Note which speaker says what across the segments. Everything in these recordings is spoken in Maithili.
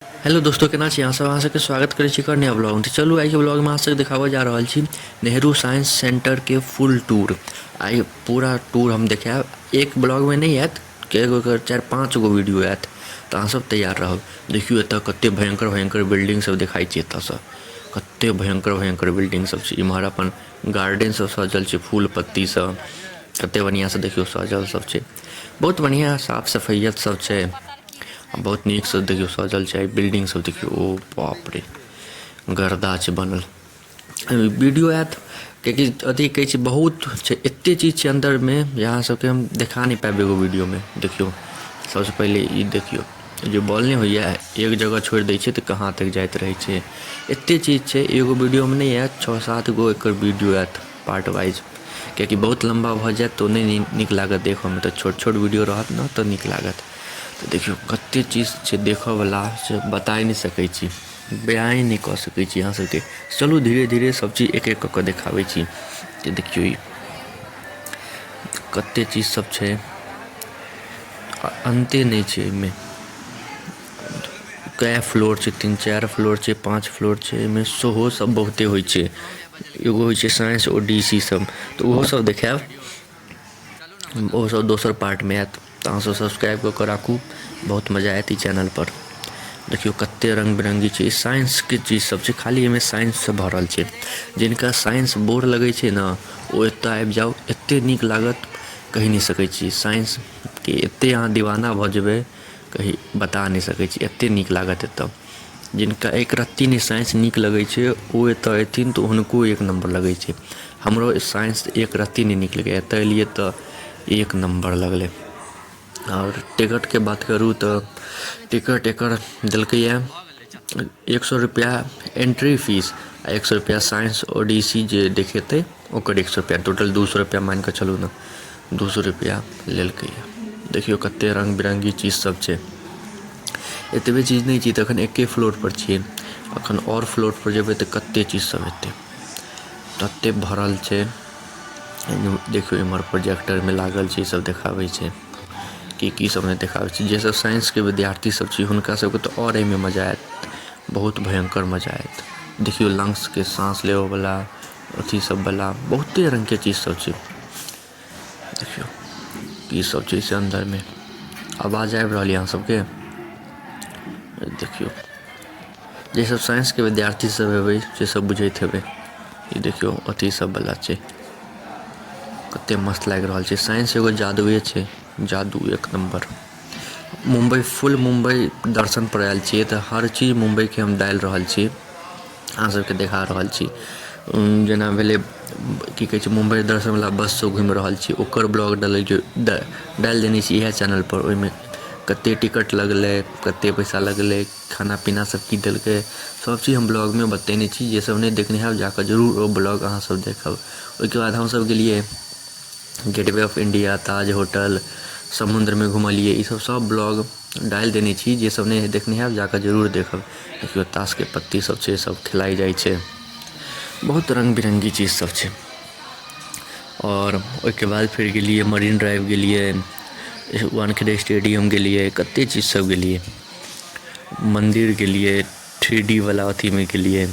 Speaker 1: हेलो दोस्तों, केना छी अहाँ सब? अहाँ सबके स्वागत करै छी एकर नया ब्लॉग। तऽ चलू आइके ब्लॉगमे अहाँ सबके देखाबऽ जा रहल छी नेहरू साइंस सेंटरके फुल टूर। आइ पूरा टूर हम देखायब, एक ब्लॉगमे नहि आयत, एगो एकर 4-5 गो वीडियो आयत, तऽ अहाँ सब तैयार रहब। देखियौ एतऽ कते भयंकर भयंकर बिल्डिंग सब देखाइ छै, एतऽसँ कते भयंकर भयंकर बिल्डिंग सब छै। इम्हर अपन गार्डन सब सजल छै फूल पत्ती सब, कते बढ़िआँसँ देखियौ सजल सब छै, बहुत बढ़िआँ साफ सफैयत सब छै, बहुत नीकसँ देखियौ सजल छै बिल्डिंग सब। देखियौ, ओ बाप रे, गर्दा छै बनल। वीडियो आयत कियाकि अथी कहै छै, बहुत छै, एते चीज छै अन्दरमे जे अहाँ सबके हम देखा नहि पायब एगो वीडियोमे। देखियौ, सबसँ पहिले ई देखियौ जे बॉल नहि होइए, एक जगह छोड़ि दै छै तऽ कहाँ तक जाइत रहै छै। एते चीज छै, एगो वीडियोमे नहि आयत, 6-7 गो एकर वीडियो आयत पार्ट वाइज, कियाकि बहुत लम्बा भऽ जायत तऽ ओ नहि नीक लागत देखऽमे, तऽ छोट छोट वीडियो रहत ने तऽ नीक लागत। तऽ देखियौ कते चीज छै देखऽवला, से बताय नहि सकै छी, बयान नहि कऽ सकै छी अहाँ सबके। चलू धीरे धीरे सब चीज एक एक कऽ कऽ देखाबै छी। तऽ देखियौ ई कते चीज सब छै, अन्ते नहि छै एहिमे। कए फ्लोर छै? 3-4 फ्लोर छै, 5 फ्लोर छै। एहिमे सेहो सब बहुते होइ छै। एगो होइ छै साइंस ओडीसी सब, तऽ ओहो सब देखायब, ओहो सब दोसर पार्टमे आयत। तऽ अहाँ सब सब्सक्राइब कऽ कऽ राखू, बहुत मजा आयत ई चैनलपर। देखियौ कते रङ्ग बिरङ्गी छै, साइंसके चीज सब छै, खाली एहिमे साइंससँ भरल छै। जिनका साइंस बोर लगै छै ने, ओ एतऽ आबि जाउ, एते नीक लागत कहि नहि सकै छी। साइंसके एते अहाँ दीवाना भऽ जेबै, कहि बता नहि सकै छी, एते नीक लागत एतऽ। जिनका एक रत्ती नहि साइंस नीक लगै छै, ओ एतऽ अयथिन तऽ हुनको एक नम्बर लगै छै। हमरो साइंस एक रत्ती नहि नीक लगैए, एतऽ एलियै तऽ एक नम्बर लगलै। आओर टिकटके बात करू तऽ टिकट एकर देलकैए 100 रुपैआ एन्ट्री फीस आ 100 रुपैआ साइंस ओडीसी जे देखेतै ओकर 100 रुपैआ, टोटल 200 रुपैआ मानिकऽ चलू ने, 200 रुपैआ लेलकैए। देखियौ कते रङ्ग बिरङ्गी चीज सब छै। एतबे चीज नहि छै, तखन एके फ्लोरपर छियै, अखन आओर फ्लोरपर जेबै तऽ कते चीज सब हेतै, तते भरल छै। देखियौ इम्हर प्रोजेक्टरमे लागल छै, ई सब देखाबै छै, की की सब नहि देखाबै छै। जे सब साइंसके विद्यार्थी सब छी, हुनका सबके तऽ आओर एहिमे मजा आयत, बहुत भयंकर मजा आयत। देखियौ लंग्सके साँस लेबऽवला अथी सबवला बहुते रङ्गके चीज सब छै। देखियौ की सब छै से अन्दरमे। आवाज आबि रहल यऽ अहाँ सबके? देखियौ, जे सब साइंसके विद्यार्थी सब हेबै से सब बुझैत हेबै। ई देखियौ अथी सब वाला छै, कते मस्त लागि रहल छै। साइंस एगो जादुए छै, जादू एक नम्बर। मुम्बई फुल मुम्बई दर्शन पर आयल छियै तऽ हर चीज मुम्बईके हम डालि रहल छी, अहाँ सबके देखा रहल छी। जेना भेलै की कहै छै, मुम्बई दर्शनवला बससँ घुमि रहल छी, ओकर ब्लॉग डालै डालि देने छी इएह चैनलपर। ओहिमे कते टिकट लगलै, कते पैसा लगलै, खाना पीना सब की देलकै, सब चीज हम ब्लॉगमे बतेने छी। जे सब नहि देखने हैब, जाकऽ जरूर ओ ब्लॉग अहाँ सब देखब। ओहिके बाद हमसब गेलियै gateway of India, Taj hotel, समुद्रमे घुमलियै, ई सब सब ब्लॉग डालि देने छी। जे सब नहि देखने हैब, जाकऽ जरूर देखब। देखियौ ताशके पत्ती सब छै, सब खेलाइ जाइ छै, बहुत रङ्ग बिरङ्गी चीज सब छै। आओर ओहिके बाद फेर गेलियै मरीन ड्राइव गेलियै, वानखेड़े स्टेडियम गेलियै, कते चीज सब गेलियै, मन्दिर गेलियै, थ्री डी वला अथीमे गेलियै।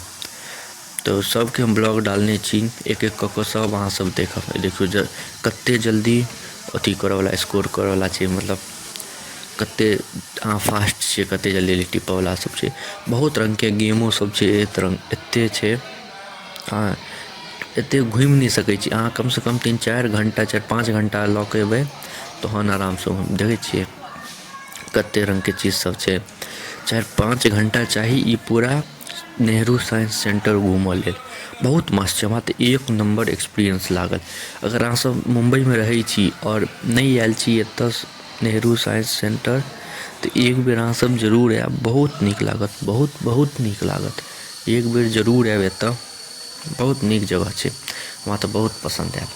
Speaker 1: तऽ सबके हम ब्लॉग डालने छी, एक एक कऽ कऽ सब अहाँ सब देखब। देखियौ जे कते जल्दी अथी करऽवला स्कोर करऽवला छै, मतलब कते अहाँ फास्ट छियै, कते जल्दी टिपऽवला सब छै। बहुत रङ्गके गेमो सब छै, एक रङ्ग एते छै, अहाँ एते घुमि नहि सकै छी। अहाँ कमसँ कम 3-4 घण्टा, 4-5 घण्टा लऽ कऽ एबै तहन आरामसँ घुमि। देखै छियै कते रङ्गके चीज सब छै। 4-5 घण्टा चाही ई पूरा नेहरू साइंस सेंटर घूमऽ लेल। बहुत मस्त छै, हमरा तऽ एक नम्बर एक्सपीरियंस लागल। अगर अहाँ सब मुम्बईमे रहै छी आओर नहि आयल छी एतऽ नेहरू साइंस सेंटर, तऽ एक बेर अहाँ सब जरूर आयब, बहुत नीक लागत, बहुत बहुत नीक लागत। एक बेर जरूर आयब एतऽ, बहुत नीक जगह छै, हमरा तऽ बहुत पसन्द आयल,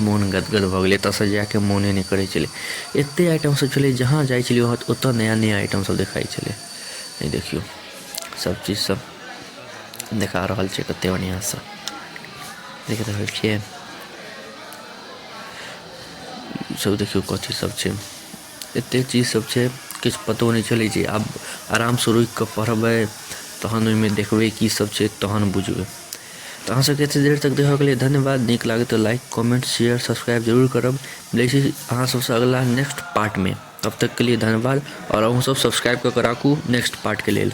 Speaker 1: मोन गदगद भऽ गेलै। एतऽसँ जाइके मोने नहि करै छलै, एते आइटम सब छलै, जहाँ जाइ छलियै ओतऽ नया नया आइटम सब देखाइ छलै। ई देखियौ सब चीज सब देखा रहल छै कते बढ़िआँसँ, देख रहल छियै। सब देखियौ कथी सब छै, एते चीज सब छै, किछु पतो नहि चलै छै। आब आरामसँ रुकि कऽ पढ़बै तहन ओहिमे देखबै की सब छै, तहन बुझबै। तऽ अहाँ सबके एते देर तक देखऽके लिए धन्यवाद। नीक लागै तऽ लाइक, कमेंट, शेयर, सब्सक्राइब जरूर करब। मिलै छी अहाँ सबसँ अगला नेक्स्ट पार्टमे, तब तकके लिए धन्यवाद। आओर अहूँ सब सब्सक्राइब कऽ कऽ राखू नेक्स्ट पार्टके लेल।